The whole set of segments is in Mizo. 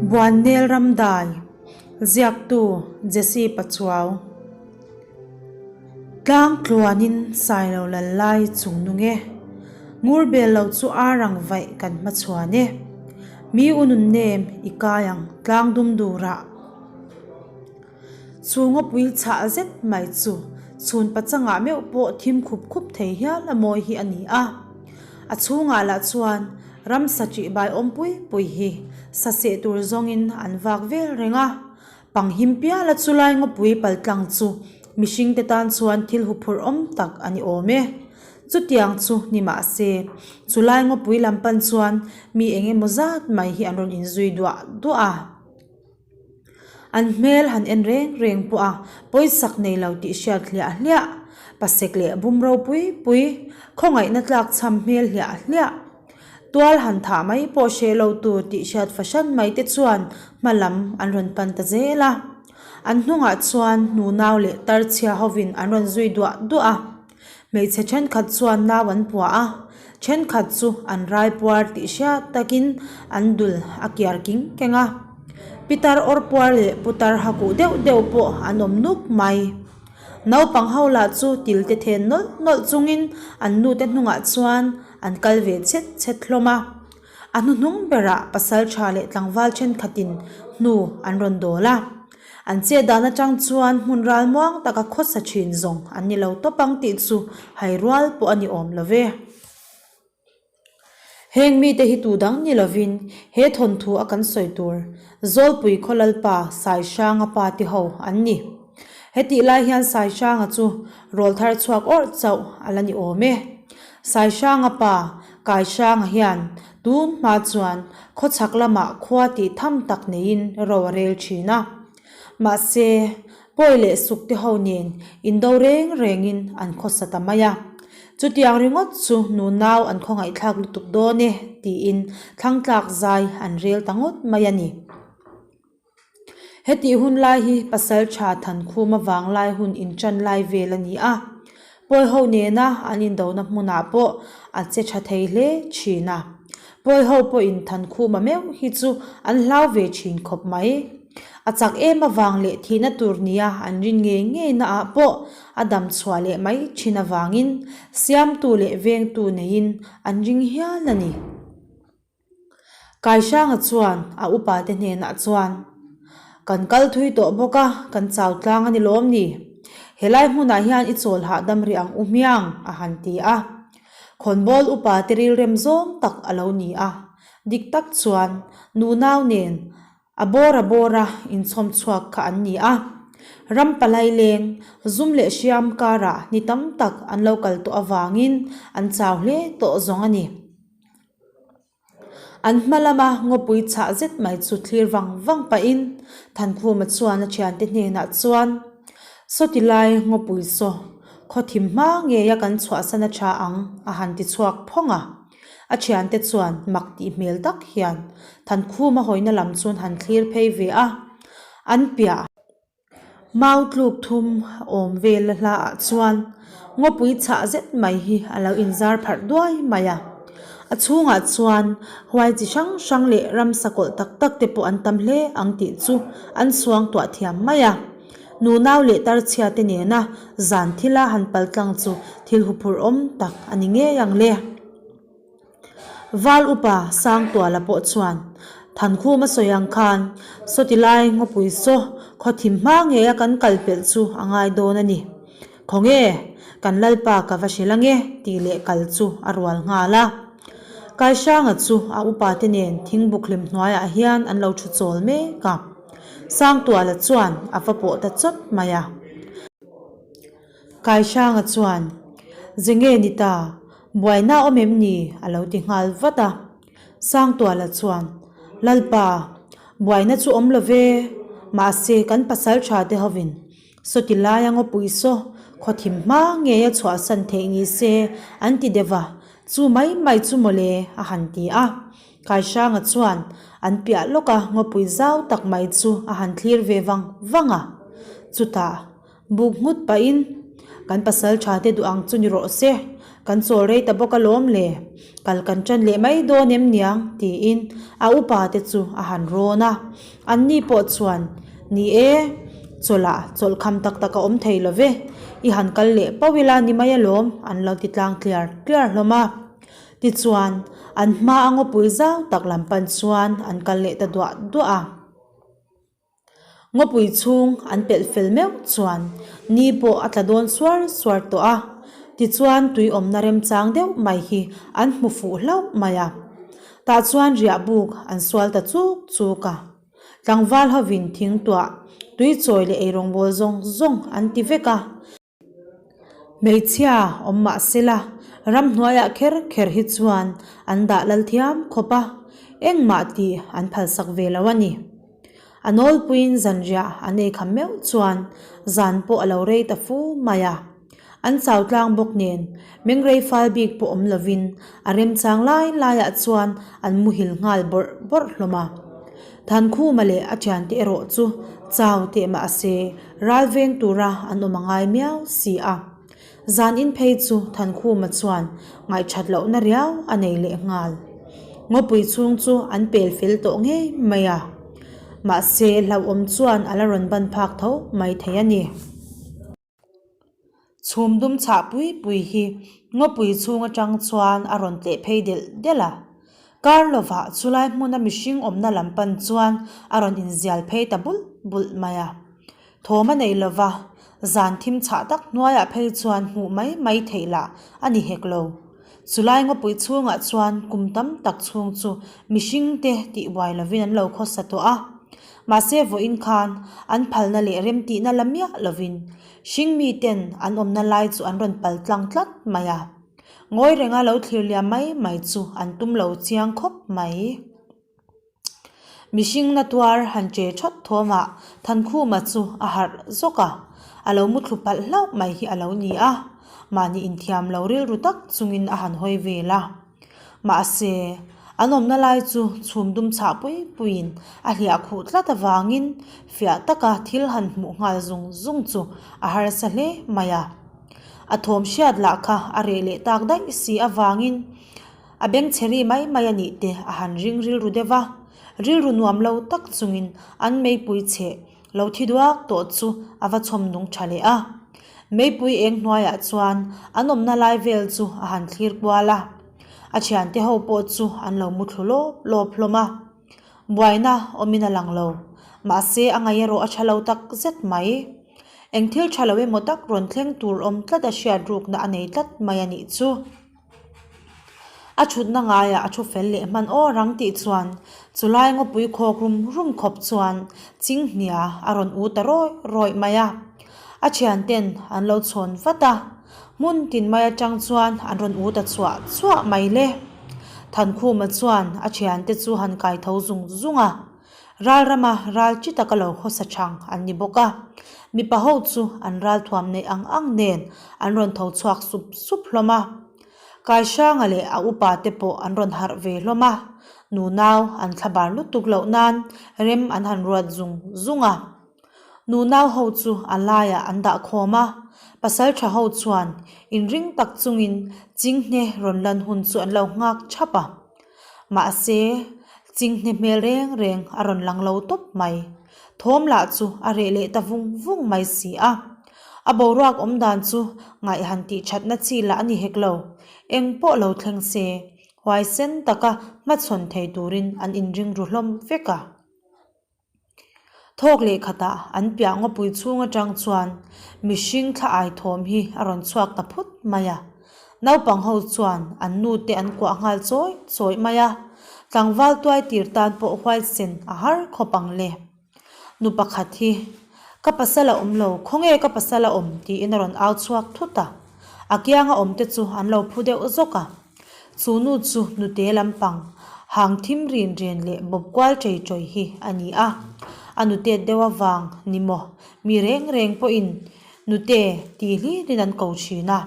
Buannel Ramdai, Ziaktu Jesse Pachuau. Tlang tluanin Sailo lal lai chung nung e. Ngur bel lo chu ar ang vaih kan hmachhuan e. Mi u nun nem i kai ang tlang dum durah. Chu ngawpui chhah zet mai chu chhun pachangah meuh pawh thim khup khup thei hial a mawi hi a ni a. A chhungah lah chuan ramsa ṭihbai awm pui pui hi sa seh tur zawngin an vak vel reng a. Panghim piala chulai ngawpui paltlang chu mihringte tan chuan thil huphurh awm tak a ni awm e. Chutiang chu ni mah se, chulai ngawpui lam pan chuan mi eng emaw zat mai hi an rawn inzui duah duah a. An hmel han en reng reng pawh a pawisak nei lo tih hriat hliah hliah, pasek leh bum ropui pui, khawngaihna tlak chham hmel hliah hliah, tual han thah mai pawh hreh lo tur tih hriat fahran mai te chuan hma lam an rawn pan ta zel a. An hnungah chuan nunau leh tarchhia hovin an rawn zui duah duah a. Hmeichhe thenkhat chuan nau an puah a, thenkhat chu an rai puar tih hriat takin an dul a kiar king keng a. Pitar awr puar leh putar ha kuh deuh deuh pawh an awm nuk mai. Naupang ho lah chu til te then nawlh nawlh chungin an nute hnungah chuan an kal ve chhet chhet hlawm a. A hnuhnung berah pasaltha leh tlangval thenkhatin hnu an rawn dawl a. An chet dan atang chuan hmun ral muang taka khawsa thin zawng an ni lo tawp ang tih chu hai rual pawh a ni awm lo ve. Heng mite hi tu dang ni lovin he thawnthu a kan sawi tur Zawlpui khaw Lalpa Saihranga pa te ho an ni. Hetih lai hian Saihranga chu rawl thar chhuak awrh chauh a la ni awm e. Saihranga pa Kaihranga hian tun hma chuan khawchhak lamah khua tih tham tak neiin ro a rel thin a. Mahse, pawi leh suk te ho nen indo reng rengin an khawsa ta mai a. Chutiang ringawt chu nunau an khawngaihthlak lutuk dawn e tiin thlangtlak zai an rel ta ngawt mai a ni. Hetih hun lai hi pasal tha Thankhum avang lai hun inṭan lai vel a ni a, Pawi ho nena an indona hmunah pawh a che tha thei hle thin a. Pawi ho pawhin Thankhuma meuh hi chu an hlau ve thin khawp mai. A chak em avang leh thihna tur nia an rin ngei ngei naah pawh a dam chhuah leh mai thin avangin siamtu leh vengtu neiin an ring hial a ni. Kaihranga chuan a upa te hnenah chuan, Kan kal thui tawh bawk a, kan chau tlang a ni lawm ni? Helai hmunah hian i chawl hahdam rih ang u hmiang, a han ti a. Khawnbawl upa te rilrem zawng tak a lo ni a, dik tak chuan nunau nen A bawr a bawr a inchhawm chhuak kha an ni a. Ram palai leng, zum leh hriam karah ni tam tak an lo kal tawh avangin an chau hle tawh zawng a ni. An hma lama ngawpui chhah zet mai chu thlir vang vang pahin Thankhuma chuan a thiante hnenah chuan, Sawti lai ngawpui saw, khaw thim hma ngeia kan chhuahsan a tha ang, a han ti chhuak phawng a. A thiante chuan mak tih hmel tak hian Thankhuma hawina lam chu an han thlir phei ve a, an piah. Mau tluk thum awm vel a hla ah chuan ngawpui chhah zet mai hi a lo inzar pharh duai mai a. A chhungah chuan huai chi hrang hrang leh ramsa kawlh tak tak te pawh an tam hle ang tih chu an suangtuah thiam mai a. Nunau leh tarchhia te nena zan thila han paltlang chu thil huphurh awm tak a ni ngei ang le. Val upa Sangtuala pawh chuan Thankhum a sawi ang khan sawti lai ngawpui saw khaw thim hma ngeia kan kal pelh chu a ngai dawn a ni. Khawnge, kan Lalpa ka va hrilh ange tih leh kal chu a rual nghal a. Kaihranga chu a upa te nen thingbuk hlim hnuaiah hian an lo thu chawl mek a. Sangtuala chuan a va pawh ta chawt mai a. Kaihranga chuan, Ze nge ni ta, buaina awm em ni? a lo ti nghal vat a. Sangtuala chuan, Lalpa, buaina chu awm lo ve, mahse kan pasal tha te hovin sawti laia ngawpui saw khaw thim hma ngeia chhuahsan theih ni se an ti deuh va, chu mai mai chu mawle a han ti a. Kaihranga chuan an piah lawka ngawpui zau tak mai chu a han thlir ve vang vang a, chutah buk nghut pahin, Kan pasal tha te duh ang chu ni rawh se, Kan chawl rei ta bawk alawm le, kal kan ṭan leh mai dawn em niang? tiin a upa te chu a han rawn a. Anni pawh chuan, Ni e, chawlhah chawlh kham tak tak a awm thei lo ve, i han kal leh pauh ila ni mai alawm, an lo ti tlang tliar tliar hlawm a. Tichuan, an hma a ngawpui zau tak lam pan chuan an kal leh ta duah duah a. Ngawpui chhung an pelh fel meuh chuan ni pawh a tla dawn suar suar tawh a, tichuan tui awmna remchang deuh mai hi an hmu fuh hlauh mai a. Tah chuan riah buk an sual ta chuk chuk a. Tlangval hovin thing tuah, tui chawi leh eirawngbawl zawng zawng an ti vek a. Hmeichhia awm mah sela, ramhnuaiah kher kher hi chuan an dah lal thiam khawp a, engmah tih an phalsak ve lo a ni. A nawlpuiin zanriah an ei kham meuh chuan zan pawh a lo rei ta fu mai a. An chau tlang bawk nen mengrei fal bik pawh awm lovin a remchang lai laiah chuan an muhil nghal bawrh bawrh hlawm a. Thankhuma leh a thiante erawh chu chau teh mah se Ral veng tura an awm a ngai miau si a. Zan in phei chu Thankhuma chuan ngaihthat lohna riau a nei leh nghal. Ngawpui chhung chu an pel fel tawh ngei mai a. Mahse hlauhawm chuan a la rawn ban phak tho mai thei a ni. Chhum dum chhah pui pui hi ngawpui chhung atang chuan a rawn tleh phei delh delh a. Kar lovah chulai hmuna mihring awmna lam pan chuan a rawn inzial phei ta bulh bulh mai a. Thawm a nei lova, zan thim chhah tak hnuaiah phei chuan hmuh mai mai theih lah a ni hek lo. Chulai ngawpui chhungah chuan kum tam tak chhung chu mihringte tihbuai lovin an lo khawsa tawh a. Mahse vawiin khan an phalna leh remtihna la miah lovin hringmi ten an awmna lai chu an rawn pal tlang tlat mai a. Ngawi renga lo thlir liam mai mai chu an tum lo chiang khawp mai. Mihring na tuar han che thawt thawmah Thankhuma chu a harh zawk a, a lo muthlu palh hlauh mai hi a lo ni a, mahni inthiam lo rilru tak chungin a han hawi vel a. Mahse, an awmna lai chu chhum dum chhah pui puiin a hliah khuh tlat avangin fiah taka thil han hmuh nghal zung zung chu a harsa hle mai a. A thawm hriat lah kha a reh leh tak daih si avangin a bengchhe ri mai mai a nih te a han ring rilru deuh va, rilru nuam lo tak chungin an meipui chhe lo thi duak tawh chu a va chhawm nung tha leh a. Meipui eng hnuaiah chuan an awmna lai vel chu a han thlir kual a, a thiante ho pawh chu an lo muthlu lawp lawp hlawm a. Buaina awmin a lang lo, mahse a ngaih erawh a tha lo tak zet mai. Eng thil tha lo emaw tak rawn thleng tur awm tlat a hriat rukna a nei tlat mai a nih chu. A thutna ngaiah a thu fel leh hman aw rang tih chuan chulai ngawpui khawk rum rum khawp chuan Chinghnia a rawn u ta rawih rawih mai a. A thianten an lo chhawn vat a, hmun tin mai atang chuan an rawn u ta chhuah chhuah mai le. Thankhuma chuan a thiante chu han kai tho zung zung a. Ral rama ral chi taka lo khawsa chang an ni bawk a, mipa ho chu an ral thuam neih ang ang nen an rawn tho chhuak sup sup hlawm a. Kaisanga leh a upa te pawh an rawn harh ve hlawm a, nunau an thlabar lutuk loh nan rem an han ruat zung zung a. Nunau ho chu a laiah an dah khawm a, pasal tha ho chuan inring tak chungin chinghne rawn lan hun chu an lo nghak thap a. Mahse, chinghne hmel reng reng a rawn lang lo tawp mai. Thawm lah chu a reh leh ta vung vung mai si a. A boruak awm dan chu ngaih han tih thatna chi lah a ni hek lo. Eng pawh lo thleng se, huaisen taka hmachhawn thei turin an inring ru hlawm vek a. Thawk leh khatah an piah ngawpui chhung atang chuan mihring thla ai thawm hi a rawn chhuak ta phut mai a. Naupang ho chuan an nu te an kuah nghal chawi chawi mai a, tlangval tuai tir tan pawh huaisen a har khawp ang le. Nu pakhat hi, Ka pasal a awm lo, khawnge ka pasal a awm? tiin a rawn au chhuak thut a. A kianga awm te chu an lo phu deuh zawk a. Chu nu chu nute lampang hang thim rin ren leh bawp kual chei chawi hi a ni a. A nutet deuh avang ni maw mi reng reng pawhin nute tih hlirin an ko thin a.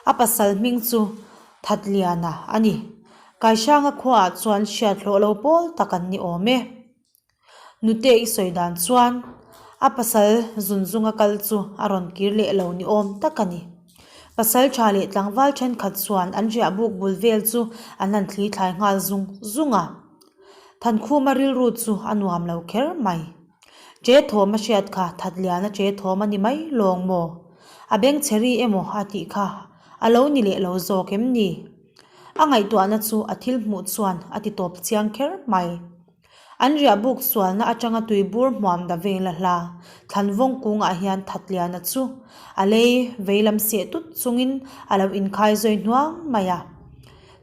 A pasal hming chu Thatliana a ni. Kaisanga khuaah chuan hriat hlawh lo pawl tak an ni awm e. Nute i sawi dan chuan a pasal zun zunga kal chu a rawn kir leh lo ni awm tak a ni. Pasalṭha leh tlangval ṭhenkhat chuan an riah buk bul vel chu an han thli thlai nghal zung zung a. Thankhuma rilru chu a nuam lo kher mai. Ṭe thawm a hriat kha Thatliana ṭe thawm a ni mai lawng maw? A bengchhe ri emaw a tih kha a lo ni leh lo zawk em ni? A ngaihtuahna chu a thil hmuh chuan a ti tawp chiang kher mai. An riah buk sualna atanga tuibur hmuam da vel a hla Thlanvawng kungah hian Thatliana chu a lei veilam seh tut chungin a lo inkhai zawi hnuang mai a.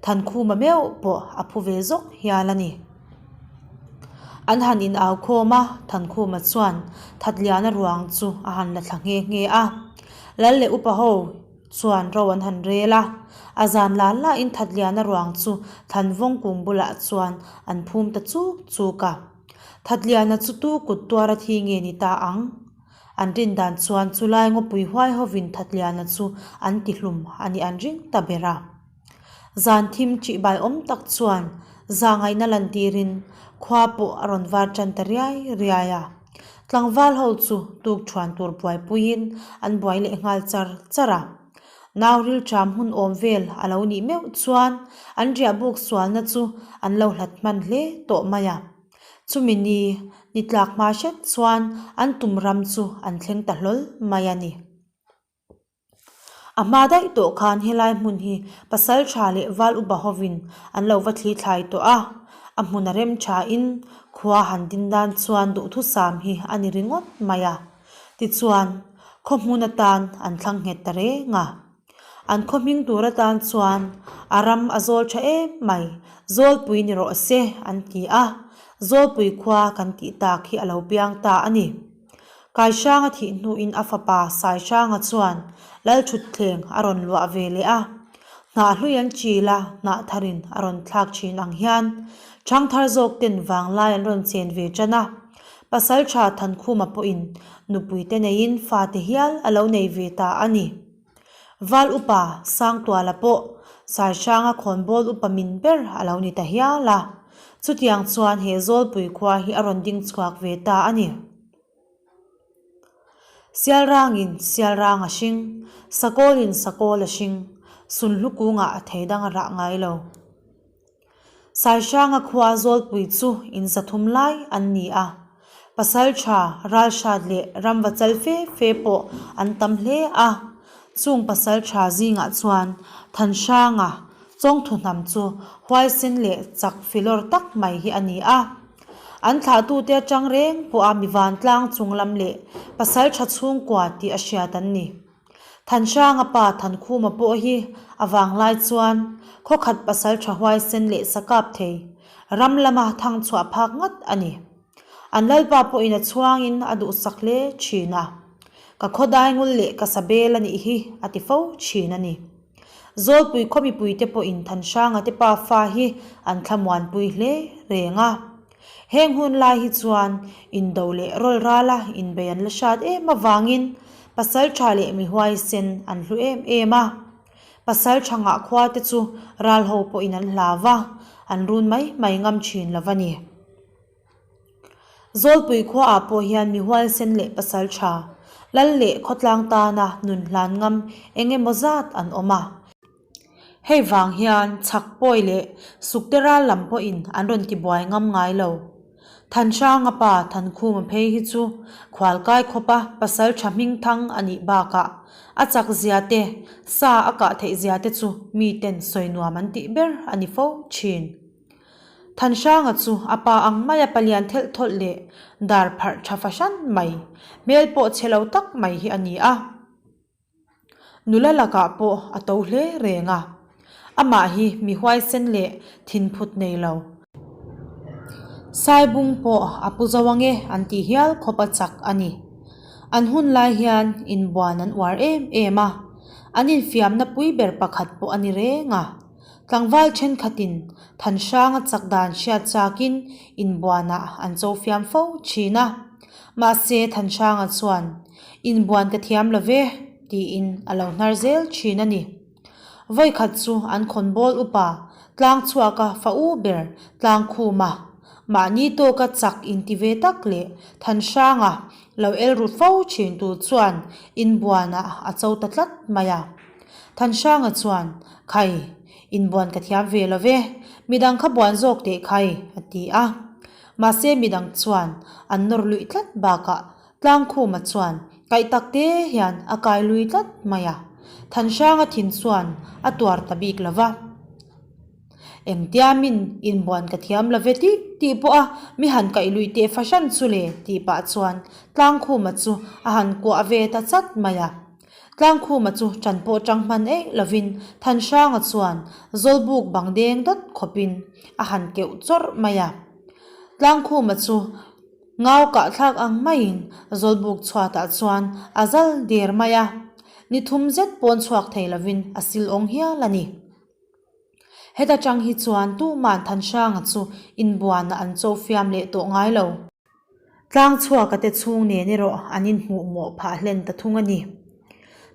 Thankhuma meuh pawh a phu ve zawk hial a ni. An han in au khawm a, Thankhuma chuan Thatliana ruang chu a han la thla nghe nghe a. Lal leh upa ho chuan ro an han rel a, a zan la lain Thatliana ruang chu Thlanvawng kung bulah chuan an phum ta chuk chuk a. Thatliana chu tu kut tuar a thi nge ni ta ang? An rin dan chuan chulai ngawpui huai hovin Thatliana chu an ti hlum a nih an ring ta ber a. Zan thim ṭihbai awm tak chuan zahngaihna lantirin khua pawh a rawn var ṭan ta riai riai a. Tlangval ho chu tuk ṭhuan tur buaipuiin an buai leh nghal char char a. Nau rilṭam hun awm vel a lo nih meuh chuan an riah buk sualna chu an lo hlat hman hle tawh mai a. Chumi ni ni tlak hma hret chuan an tum ram chu an thleng ta hlawl mai a ni. A hma daih tawh khan helai hmun hi pasal tha leh val upa hovin an lo va thli thlai tawh a, a hmun a rem thain khua han din dan chuan duhthusam hi a ni ringawt mai a. Tichuan, khaw hmun atan an thlang nghet ta reng a. An khaw hming tur atan chuan a ram a zawl tha em mai, Zawlpui ni rawh se an ti a, Zawlpui khua kan tih tak hi a lo piang ta a ni. Kaihranga thih hnuin a fapa Saihranga chuan Lalthutthleng a rawn luah ve leh a. Hnah hlui an chil a, hnah tharin a rawn thlak thin ang hian ṭhangthar zawk ten vanglai an rawn chen ve ṭan a. Pasalṭha Thankhuma pawhin nupui te neiin fate hial a lo nei ve ta a ni. Val upa Sangtuala pawh Saihranga khawnbawl upa min ber a lo ni ta hial a. Chutiang chuan he Zawlpui khua hi a rawn ding chhuak ve ta a ni. Sialrangin sialrang a hring, sakawlin sakawl a hring, sunhlu kungah a thei dang a rah ngai lo. Saihranga khua Zawlpui chu in zathum lai an ni a, pasaltha, ralhrat leh ramva chal fe fe pawh an tam hle a. Chung pasaltha zingah chuan Thanhranga chawngthu hnam chu huaisen leh chak filawr tak mai hi a ni a. An thlahtute atang reng pawha mi vantlang chung lam leh pasaltha chhungkua tih a hriat an ni. Thanhranga pa Thankhuma pawh hi a vanglai chuan khawkhat pasal tha huaisen leh sakap thei ram lama thang chhuah phak ngat a ni. An lalpa pawhin a chhuangin a duhsak hle thin a, Ka khawdaingul leh ka sabel a nih hi a ti fo thin a ni. Zawlpui khaw mipuite pawhin Thanhranga te pa fa hi an thlamuanpui hle reng a. Heng hun lai hi chuan indo leh rawl rala inbei an la hrat em avangin pasal tha leh mi huaisen an hlu em em a. Pasal tha ngah khua te chu ral ho pawhin an hlau va, an run mai mai ngam thin lo va ni. Zawlpui khuaah pawh hian mi huaisen leh pasal tha, lal leh khawtlang tana nun hlan ngam eng emaw zat an awm a. Hei vang hian chhak pawi leh sukte ral lam pawhin an rawn ti buai ngam ngai lo. Thanhranga pa Thankhuma phei hi chu khualkai khawpa pasal tha hming thang a nih bakah a chak zia te, sa a kah theih zia te chu miten sawi nuam an tih ber a ni fo thin. Thanhranga chu a pa ang maia palian thelh thawlh leh dar pharh tha fahran mai, hmel pawh chhe lo tak mai hi a ni a. Nula lakah pawh a to hle reng a, amah hi mi huaisen leh thinphut nei lo. Saibung pawh a pu zo ange an tih hial khawp a chak a ni. An hun lai hian inbuan an uar em em a, an infiamna pui ber pakhat pawh a ni reng a. Tlangval thenkhatin Thanhranga chak dan hriat chakin inbuanah an cho fiam fo thin a. Mahse Thanhranga chuan, Inbuan ka thiam lo ve, tiin a lo hnar zel thin a ni. Vawikhat chu an khawnbawl upa Tlangchhuaka fa u ber Tlangkhuma, mahni tawka chak inti ve tak leh Thanhranga lo el ru fo thin tu chuan inbuanah a cho ta tlat mai a. Thanhranga chuan, Khai, inbuan ka thiam ve lo ve, midang kha buan zawk teh khai, a ti a. Mahse midang chuan an nawr luih tlat bakah Tlangkhuma chuan kaih tak te hian a kai lui tlat mai a. Thanhranga thin chuan a tuar ta bik lo va. Engtiamin inbuan ka thiam lo ve tih tih pawh a mi han kaih lui teh fahran chu le tih pah chuan Tlangkhuma chu a han kuah ve ta chat mai a. Tlangkhuma chu ṭan pawh ṭang hman eih lovin Thanhranga chuan Zawlbuk bang deng dawt khawpin a han keuh chawrh mai a. Tlangkhuma chu ngau kahthlak ang maiin Zawlbuk chhuatah chuan a zal der mai a, ni thum zet pawn chhuak thei lovin a sil awng hial a ni. Heta tang hi chuan tuman Thanhranga chu inbuanah an cho fiam leh tawh ngai lo. Tlangchhuaka te chhung nen erawh an inhmuh mawh phah hlen ta thung a ni.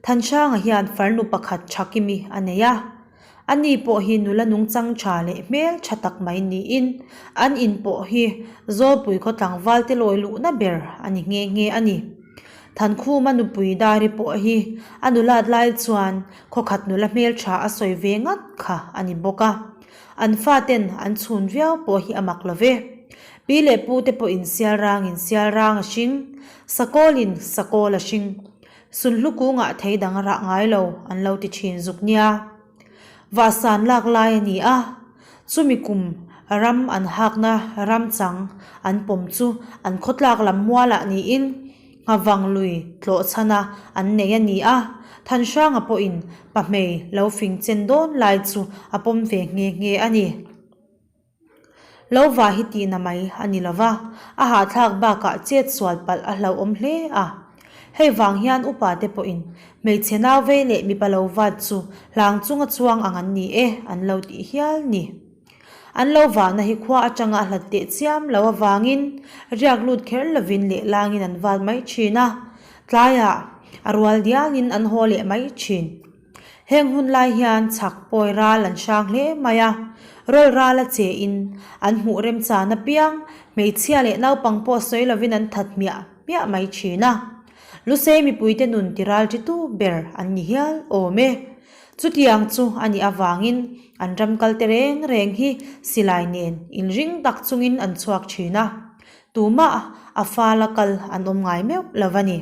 Thanhranga hian farnu pakhat Thakimi a nei a. Ani pawh hi nula nungchang tha leh hmel tha tak mai niin an in pawh hi Zawlpui khaw tlangval te lawi luhna ber a ni nghe nghe a ni. Thankhuma nupui Dari pawh hi a nulat lai chuan Khawkhat nula hmeltha a sawi ve ngat kha a ni bawk a, an faten an chhun viau pawh hi a mak lo ve. Pi leh pu te pawhin sial rangin sial rang a hring, sakawlin sakawl a hring, sunhlu kungah thei dang a rah ngai lo an lo ti thin zuk nia. Vahsan lak lai a ni a, chumi kum ram an hakna ram chang an pawm chu an khawtlak lam mualah niin, Nghavang lui tlawh chhana an nei a ni a, Thanhranga pawhin pahmei lo fing chen dawn lai chu a pawm ve nghe nghe a ni. Lo va hi tihna mai a ni lova, a hahthlak bakah chet sual palh a hlauhawm hle a. Hei vang hian upa te pawhin hmeichhe nau vei leh mipa lo vat chu hlang chunga chuang ang an ni e an lo tih hial ni. An lo vahna hi khua atanga a hlat teh chiam lo avangin riak lut kher lovin leh langin an vat mai thin a, tlaiah a rual dialin an haw leh mai thin. Heng hun lai hian chhak pawi ral an hrang hle mai a, rawl ral a che in an hmuh remchan apiang hmeichhia leh naupang pawh sawi lovin an that hmiah hmiah mai thin a. Lusei mipuite nun ti ral titu ber an ni hial awm e. Chutiang chu a nih avangin an ram kalte reng reng hi silai nen inring tak chungin an chhuak thin a, tumah a fala kal an awm ngai meuh lo a ni.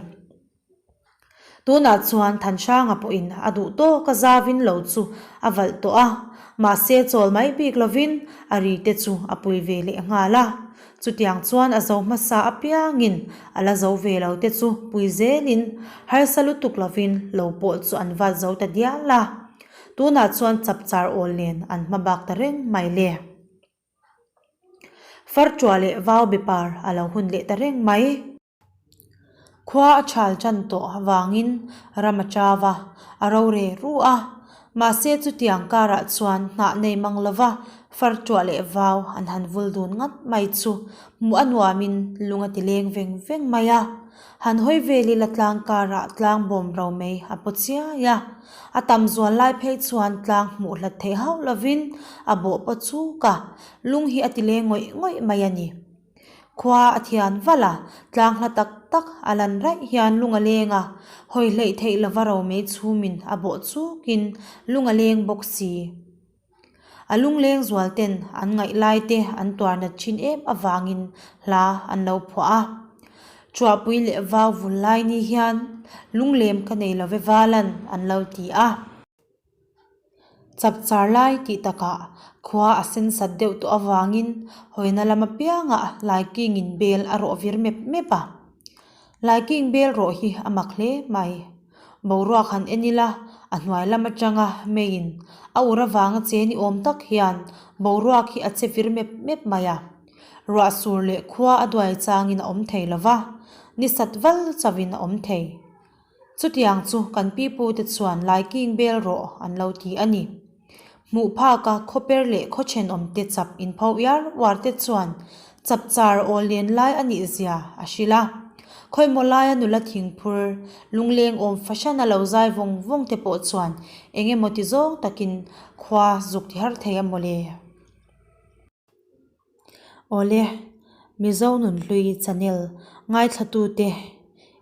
Tunah chuan Thanhranga pawhin a duh tawk a zavin lo chu a valh tawh a, mahse chawl mai bik lovin a ri te chu a pui ve leh nghal a. Chutiang chuan a zo hmasa apiangin a la zo ve lo te chu pui zelin harsa lutuk lovin lo pawh chu an vat zo ta dial a. Tunah chuan chapchar awl nen an hma bak ta reng mai le. Farṭuah leh vau bepar a lo hun leh ta reng mai. Khua a chhal tan tawh avangin ram a chau a, a ro re ru a. Mahse chutiang karah chuan hnah nei mang lova fartuah leh vau an han vul dun ngat mai chu hmuh a nuamin lung a ti leng veng veng mai a. Han hawi vel ila tlang karah tlang bawm ro mai a paw chiai a, a tam zual lai phei chuan tlang hmuh hlat theih hauh lovin a bawh paw chuk a, lung hi a ti leng ngawih ngawih mai a ni. Khua a thian valh a, tlang hla tak tak a lan raih hian lung a leng a, hawi hleih theih lova romei chhumin a bawh chukin lung a leng bawk si. A lungleng zual ten an ngaih lai te an tuar nat thin em avangin hla an lo phuah a. Chuahpui leh vau vul lai ni hian lunglem ka nei love valan an lo ti a. Chapchar lai tih takah khua a sen sat deuh tawh avangin hawina lam apiangah laikingin bel a rawh vir mep mep a. Laiking bel rawh hi a mak hle mai. Boruak han en ila a hnuai lam atanga meiin a ur avanga che ni awm tak hian boruak hi a che vir mep mep mai a. Ruah sur leh khua a duai changin a awm thei lova, ni sat val chauhin a awm thei. Chutiang chu kan pipute chuan laiking bel rawh an lo ti a ni. Hmuh phaka khawper leh khaw thenawmte chap inpho iar uar te chuan chapchar awl len lai a nih zia a hrilh a. Khawimaw laia nula thingphur lungleng awm fahran a lo zai vawng vawng te pawh chuan eng emaw ti zawng takin khua zuk ti har thei a mawle. Awle, Mizo Nunhlui channel ngaithlatute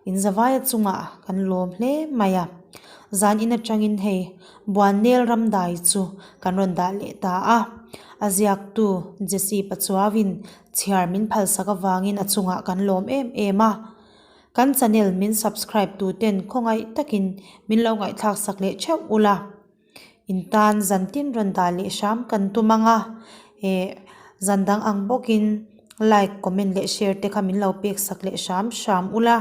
in zavaia chungah kan lawm hle mai a. Zan in atangin hei Buannel Ramdai chu kan rawn dah leh ta a. A ziaktu Jesse Pachuauin chhiar min phalsak avangin a chungah kan lawm em em a. Kan channel min subscribe tu ten khawngaih takin min lo ngaihthlak sak leh theuh ula. In tan zan tin rawn dah leh hram kan tum ang a. Eh zan dang ang bawkin like, comment leh share te kha min lo pek sak leh hram hram ula.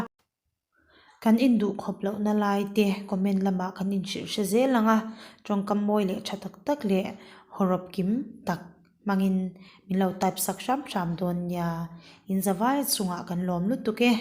Kan induh khawp lohna lai te comment lamah kan inhrilh hre zel ang a, tawngkam mawi leh tha tak tak leh hawrawp kim tak hmangin min lo type sak hram hram dawn nia. Inzavai chungah kan lawm lutuk e.